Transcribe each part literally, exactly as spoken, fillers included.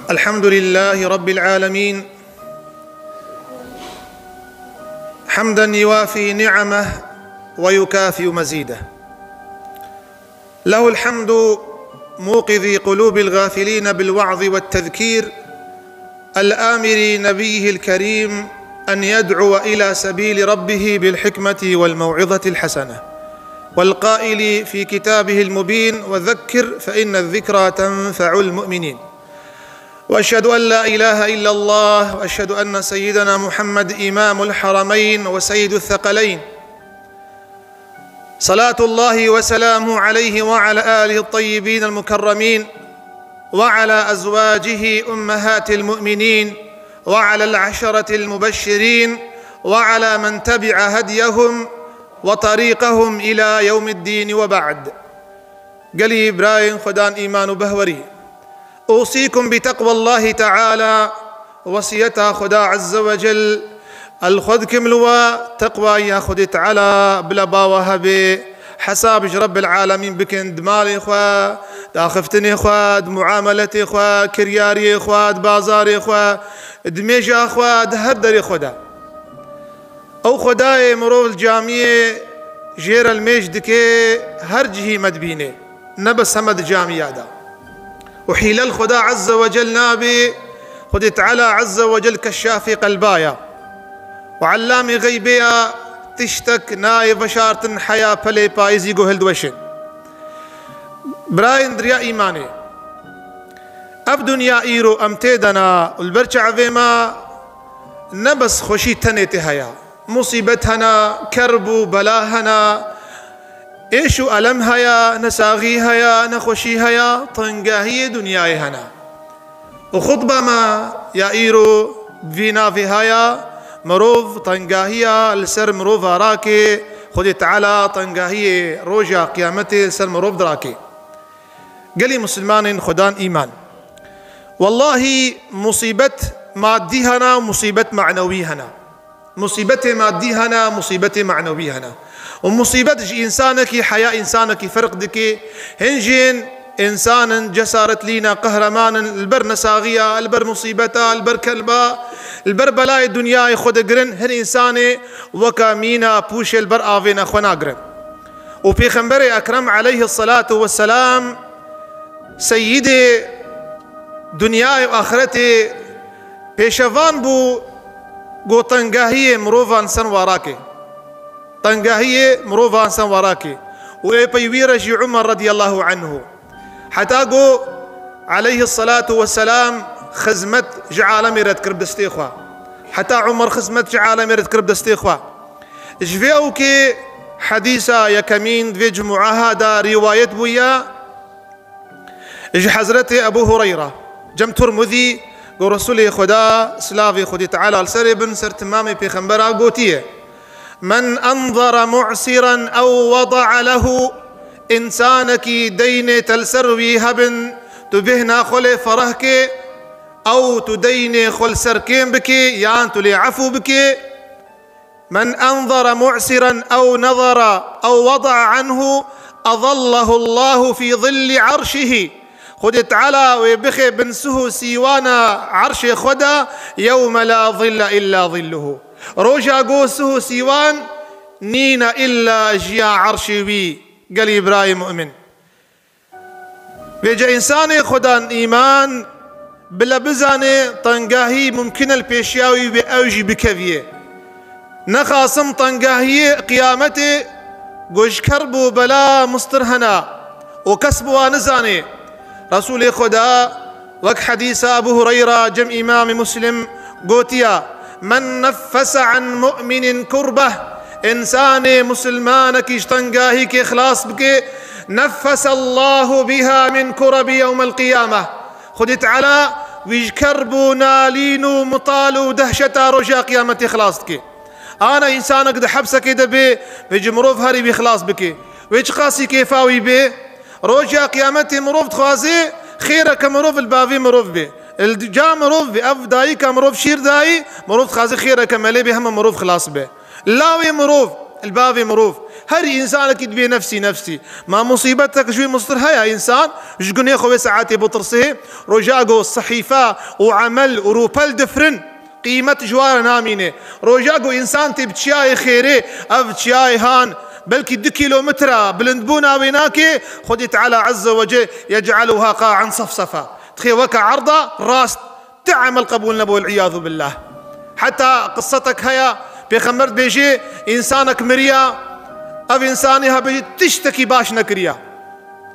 الحمد لله رب العالمين، حمدا يوافي نعمه ويكافئ مزيده. له الحمد موقظ قلوب الغافلين بالوعظ والتذكير، الآمر نبيه الكريم أن يدعو إلى سبيل ربه بالحكمة والموعظة الحسنة، والقائل في كتابه المبين: "وذكر فإن الذكرى تنفع المؤمنين". وأشهد أن لا إله إلا الله، وأشهد أن سيدنا محمد إمام الحرمين وسيد الثقلين، صلاة الله وسلامه عليه وعلى آله الطيبين المكرمين، وعلى أزواجه أمهات المؤمنين، وعلى العشرة المبشرين، وعلى من تبع هديهم وطريقهم إلى يوم الدين، وبعد. Gelî birayên Xwedan îman û behwerî. أوصيكم بتقوى الله تعالى، wesiyeta Xweda Azze ve Cel, el xwe dikim li we, teqwaya Xwedê Teala bila bawe hebe, hesab ji Rebbil Alemîn bikin, di malê xwe, di axiftinê xwe, di muameletê xwe, kiryariyê xwe, di bazarê xwe, di mêja xwe, di her derê xwe de. Ew Xwedayê mirov li camiyê jê re li mêj dike, her cihî me dibîne, ne bes heme di camiya de. Û hîle li Xweda Azze ve Cel nabe, Xwedê Teala Azze ve Cel keşafê qelba ya. Û ellamê xeybê ya, tiştek nayê veşartin heya pelê payîzî ku hildiweşin. Birayên diriya îmanê. Ev dinya îro em tê de ne û li ber çavê me ne bes xweşî tenê tê heye. Musîbet hene, kerb û bela hene, êş û elem heye, nesaxî heye, nexweşî heye, tengahiyê dinyayê hene. Û xutba me ya îro bi vî navê heye, mirov tengahiya li ser mirova rake, Xwedê Teala tengahiyê roja qiyametê li ser mirov dirake. Gelî misilmanên Xwedan îman. Wellahî musîbet madî hene û musîbet manewî hene. Musîbetê madî hene, musîbetê manewî hene. Û musîbet ji însanekî heya însanekî ferq dike. Hin jin însan in, cesaretlî ne, qehreman in, li ber nesaxiya, li ber musîbeta, li ber kelba, li ber belayê dinyayê xwe digirin. Hin însanê weka mîna pûşê li ber avêna xwe nagirin. Û Pêxemberê Ekrem aleyhisselatu vesselam, seyîdê dinyayê û axretê, pêşevan bû, got, tengahiyê mirovan sen warake. Tengahiyê mirovan sen warake. Û ê pey wî re jî Umar radiyallahu anhu. Heta got, aleyhisselatu vesselam, xizmet ji alemê re dikir bi destê xwe. Heta Umar xizmet ji alemê re dikir bi destê xwe. Ji vê ewkê hedîsa yekemîn di vê cumuaha de rîwayet bûye ji Hezretê Ebû Hureyra, cem Tirmidî, got, Resûlê Xweda, silavê Xwedê Teala li serê bin, ser timamê Pêxembera gotiye: "Men enzara mu'siran ew weda'a lehu", însanekî deynê te li ser wî hebin, tu bêhna xwe lê fereh kê, ew tu deynê xwe li ser kêm bikê, yan tu lê efû bikê. "Men enzara mu'siran ew nezara ew weda'a anhu, azallahu Allahu fi zilli arşihi." Xwedê Teala wê bixê bin suh û sîwana arşê xwe de, "yewme la zille illa zilluhu." Roja ku suh û sîwan nîne illa jiya arşê wî. Gelî birayê mu'min. Vêce însanê Xwedan îman bile bizane tengahî mumkin e li pêşiya wî bê, ew jî bikeviyê. Nexasim tengahiyê qiyametê ku ji kerb û bela mistir hene û kes bi wan nizane. Resûlê Xweda wek hedîsa Ebû Hureyra cem Îmamê Muslim gotiya, "Men neffese an mu'minin kurbeh", însanê misilmanekî ji tengahîkê xilas bike, "neffese Allahu biha min kurebi yewmel qiyameh." Xwedê Teala wî ji kerb û nalîn û mital û dehşeta roja qiyametê xilas dike. Ana însanek di hepsekê de bê, vê ji mirov herî wî xilas bike. Wê çiqasî kêfa wî bê? Roja qiyametê mirov dixwaze xêreke mirov li bavê mirov bê. Li ca mirov bê, ev dayika mirov şîr dayî, mirov dixwaze xêreke melê bê, hema mirov xilas be. Lawê mirov, li bavê mirov. Her însanekî dibê nefsî nefsî. Ma musîbetek ji wê mustir heye însan ji gunê xwe wê saetê bitirsê? Roja ku sehîfe û emel û rûpel difirin, qîmet ji wan re namîne. Roja ku însan tê bi çiyayê xêrê, ev çiyayê han belkî du kîlometre bilindbûna wê nake, Xwedê Teala Azze ve Celle yec'eluha qa'an sefsefa. Dixê weke erda rast. Ti emel qebûl nebû, wel-îyâzu billah. Heta qisetek heye, Pêxember dibêje, însanek miriya, ev însanê ha bêje tiştekî baş nekiriya.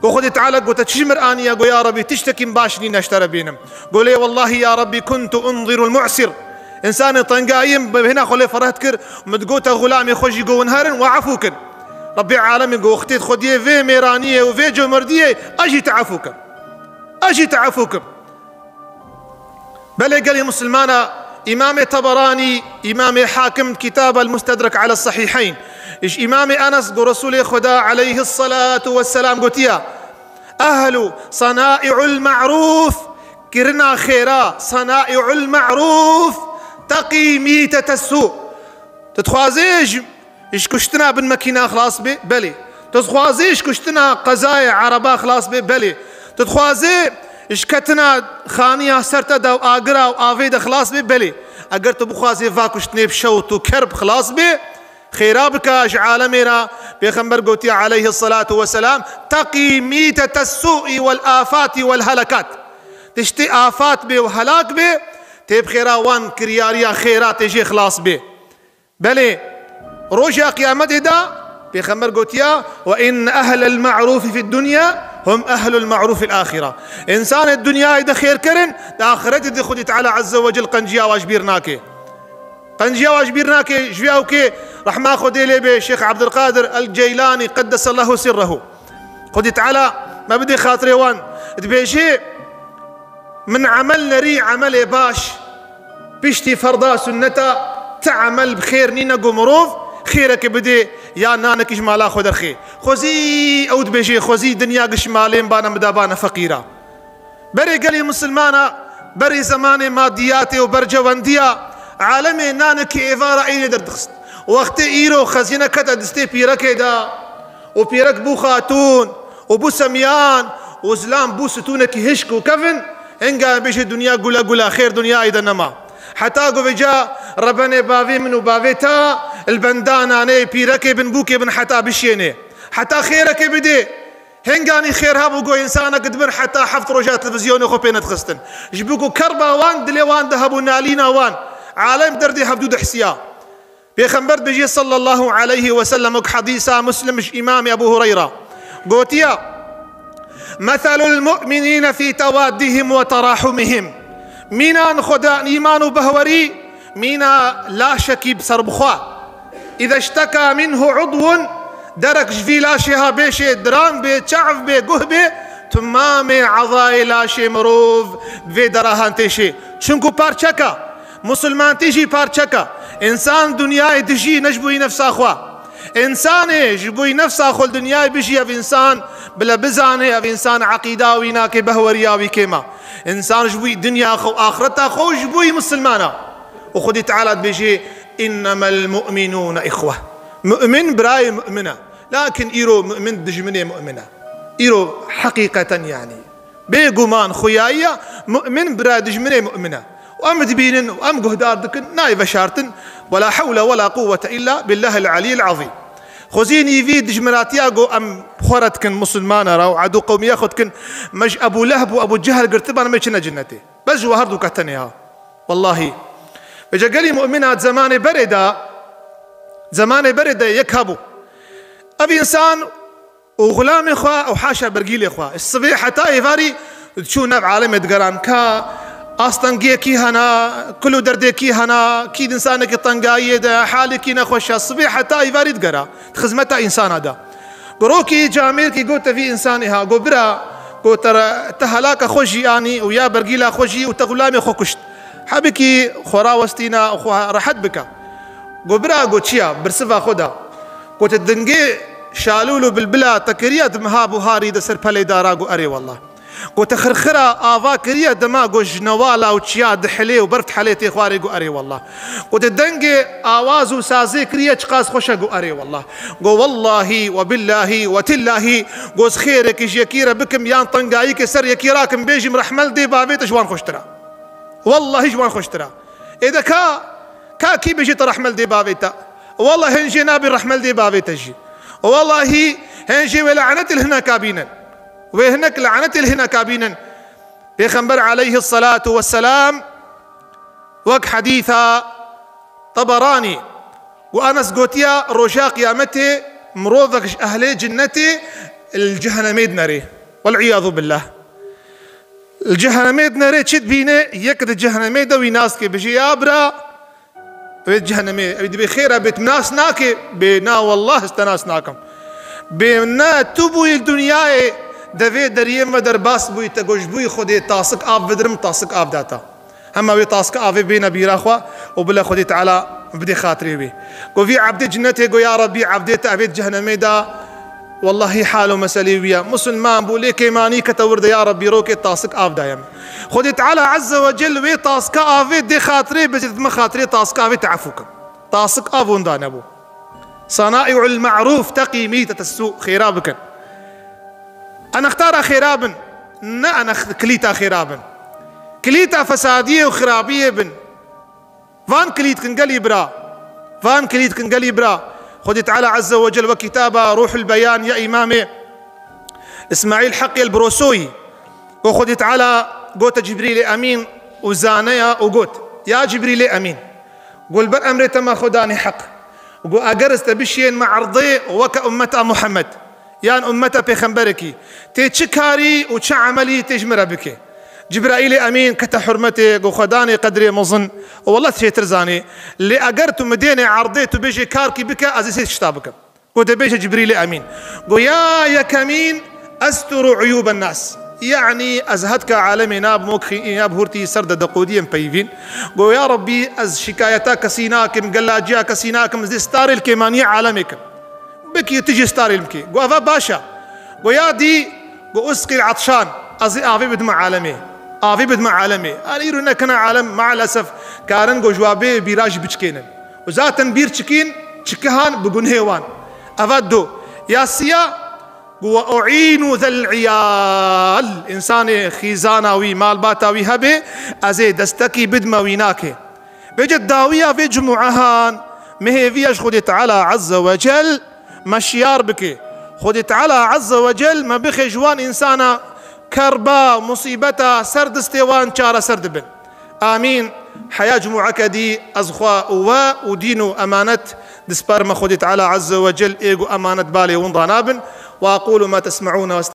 Go Xwedê Teala go te çi ji mir aniye? Go ya Rebî tiştekî min baş nîne ji te re bînim. Go lê wellahî ya Rebî kuntu unzirul mu'sir. Însanê tengayî min bi hêna xwe lê fereh dikir, min digot te xulamê xwe jî go win herin we efû kin. Rebî alemîn go wextê xwediyê vê mêraniyê û vê cömertiyê ez jî te efû kim. Ez jî te efû kim. Belê gelê Musulmana, Îmamê Teberanî, Îmamê Hakim, Kitab el-Mustedrek ala Sahiheyn, ji Îmamê Enes go Resûlê Xweda aleyhissalatu vesselam gotiye, Ehlu sanai'ul ma'ruf, kirina xêra, sanai'ul ma'ruf, teqî mîtete su. Tu dixwazê ji Ji kuştina bin mekîna xilas bê? Belê. Tu dixwazî ji kuştina qezayê ereba xilas bê? Belê. Tu dixwazî ji ketina xaniya ser te de û agira û avê de xilas bê? Belê. Eger tu bixwazî va kuştinê bi şewt û kerb xilas bê, xêra bike ji alemê re, Pêxember gotiye aleyhissalatu vesselam, "Teqî mîtete su'i vel afati vel helekat." Tiştê afat bê û helak bê, tê bi xêra wan kiryariya xêra tê jê xilas bê. Belê, roja qiyametê de Pêxember gotiya, "Ve inne ehlel ma'rufi fid dunya hum ehlul ma'rufi fil ahire." Însanê dinyayê de xêrker in, di axiretê de Xwedî Teala Azze ve Cel qenciya wa ji bîr nake. Qenciya wa ji bîr nake, ji vê ewkê rehma Xwedê lê bê Şêx Ebdulqadir El Ceylanî qeddesellahu sirrehu. Xwedî Teala me bidê xatirê wan. Dibêjê, Min emel nerî emelê baş, piştî ferda sunneta, ti emel bi xêr nîne ku mirov xêrekê bidê ya nanekî ji mala xwe derxê. Xwezî ew dibêjê, xwezî dinya giş malên bana min da bana feqîra. Berê gelê misilmana, berê zemanê madiyatê û bercewendiya, alemê nanekî êvara ênê derdixist. Wextê îro xezîne kete distê pîrekê de, û pîrek bû xatûn, û bû semiyan, û zilam bû stûnekî hişk û kevin, hinga bêjê dinya gule gule, xêr dinyayê de nema. Heta ku vêca rebenê bavê min û bavê te, li benda naneyê pîrekê bin bûkê bin heta bişênê. Heta xêrekê bidê. Hinganî xêr hebû ku însanek dibir heta heft roja televîzyonê xwe pê nedixistin. Ji bo ku kerba wan dilê wan de hebû, nalîna wan. Alem derdê hevdû dihisiya. Pêxember dibêje sallallahu aleyhi ve sellem, wek hedîsa Muslim ji Îmamê Ebû Hureyra gotiya, "Meselul mu'minîne fî tewaddihim ve terahumihim." Mînan xwe de îman û behwerî, mîna laşekî bi ser bixwe. "Îze işteka minhu udwun", derek ji vî laşê ha bêşê, diran bê, çav bê, guh bê, timamê ezayê laşê mirov bi vê dera han têşê. Çunku parçeka. Misilmantî jî parçeka. Însan dinyayê dijî ne ji bo wî nefsa xwe. Însanê ji bo wî nefsa xwe li dinyayê bijî, ev însan bile bizanê, ev însan eqîda wî nake, behweriya wî kêm e. Însan ji bo wî dinya xwe û axireta xwe û ji bo wî misilman e. Û Xwedî Teala dibêje, "Innemel mu'minûne ihwe." Mu'min birayê mu'min e. Lakin îro mu'min dijminê mu'min e. Îro heqîqeten, yanî. Bêguman xuyayiya mu'min bira dijminê mu'min e. Û em dibînin û em guhdar dikin, nayê veşartin. Ve la hewle ve la quwwete illa billahil aliyyil azîm. Xwezî nîvî dijminatiya ku em xwe re dikin, misilmana re û edû qewmiya xwe dikin, me ji Ebû Leheb û Ebû Cehel girtibane, me çine cinnetê. Bes ji we her du ke tenê ha. Wellahî. Vêca gelî mu'mina di zemanê berê de, zemanê berê de yek hebû. Ev însan û xulamê xwe û haşa bergîlê xwe. Ji sibê heta êvarî diçû nav alemê digeran. Ka astengiyekî hena, kul û derdêkî hena, kî di însanekî tengayiyê de, halekî nexweş e, sibê heta êvarî digera. Di xizmeta însana de. Go rokî camêrkî gote vî însanê ha, go bira, go te re, te helaka xwe jî anî û ya bergîla xwe jî û te xulamê xwe kuşt. Hebikî xwe rawestîna û xwe rehet bike. Go bira, go çi ya, bersiva xwe da. Go te dingê şalûl û bilbila te kiriya di meha buharî de ser pelê dara, go erê wallah. Go te xirxira ava kiriye dema go ji newala û çiya dihilê û berf dihelê tê xwarê, go erê wallah. Go te dengê awaz û sazê kiriye çiqas xweş e, go erê wallah. Go wallahî we billahî we tillahî, go ez xêrekî ji yekî re bikim yan tengayîkê ser yekî rakim bêjim rehmel dê bavê te ji wan xweştir e. Wallahî ji wan xweştir e. Ê de ka, ka kî bêjê te rehmel dê bavê te? Wallahî hin jê nabê rehmel dê bavê te jî. Wallahî hin jê wê lanetê li hineka bînin. Wê hinek lanetê li hineka bînin. Pêxember aleyhisselatu vesselam wek hedîsa Taberanî û Enes gotiya, roja qiyametê mirovek ji ehlê cinnetê li cehenemê dinerê. Wel'iyadu billah. Li cehenemê dinerê çi dibîne? Yek di cehenemê de wî nas dike, bêje, ya bira, wê cehenemê, ew dibê xêr e, bê tu nas nake? Bê na, wallah ez te nas nakim. Bê ne tu bûyî li dinyayê, devê deriyê me derbas bûyî, te got ji bûyî Xwedê tasik av bidirim, tasik av data. Hema wê taska avê bêne bîra xwe û bile Xwedê Teala bidê xatirê wê. Go vî ebdê cinnetê go, ya Rebbî, ebdê te evê di cehenemê de, wellahî hal û meselê wî ye. Musulman bû, lê kêmanî kete wir de, ya Rebbî, rokê tasik av daye min. Xwedê Teala Azze ve Cel wê taska avê dê xatirê, bêje, dime xatirê taska avê te efû kim. Tasik av winda nebû. Sanai'ul ma'ruf teqî mîtete su, xêra bikin. Enextara xêra bin, ne enex-, kilîta xêra bin. Kilîta fesadiyê û xirabiyê bin. Van kilît kin gelî bira. Van kilît kin gelî bira. Xwedê Teala Azze ve Cel wek kitaba Ruhul Beyan ya Îmamê Îsmaîl Heqî el Brosoyî, go Xwedê Teala gote Cibrîlê Emîn û zaneya û got, ya Cibrîlê Emîn, go li ber emrê te me xwe danê heq. Go eger ez te bişiyên me erdê weke ummeta Muhammed, yan ummeta pêxemberekî, tê çi karî û çi emelî tê ji min re bike? Cibraîlê Emîn kete hurmetê, go Xwe danê qedrê mezin û wela tu çêtir zanî. Lê eger tu mi dênê erdê, tu bêjê karkî bike, ez ê sê tişta bikim. Go dê bêje Cibrîlê Emîn. Go ya yekemîn, esturu uyûben nas. Yanî ez hetka alemê nabim wek xî-, ya bihurtî ser de deqodiyên peyvîn. Go ya Rebbî, ez şikayeta kesî nakim, gelaciya kesî nakim, ez dê starê li kêmaniyê alemê kim. Bikî tu jî starê li min kê. Go eva baş e. Go ya dî, go usqî atşan, ez ê avê bidime alemê. Avê bidime alemê. An îro nekine alem, maalesef, karin go ji wa bê bîra jî biçikênin. Û zaten bîr çikîn, çikihan bi gunhê wan. Eva do. Ya siya, gu ve u'înu zel iyal. Însanê xîzana wî, malbata wî hebe, ez ê destekî bidme wî nake. Bêje dawiya vê cumuehan, me hêviya ji Xwedê Teala Azze ve Cel me şiyar bike. Xwedê Teala Azze ve Cel me bixe ji wan însana kerba, musîbeta ser distê wan çareser dibin. Amîn. Heya cumueke dî ez xwe û we û dîn û emanet disparime Xwedê Teala Azze ve Cel, ê ku emanet balê winda nabin. Ve aqulu ma tesme'ûne ve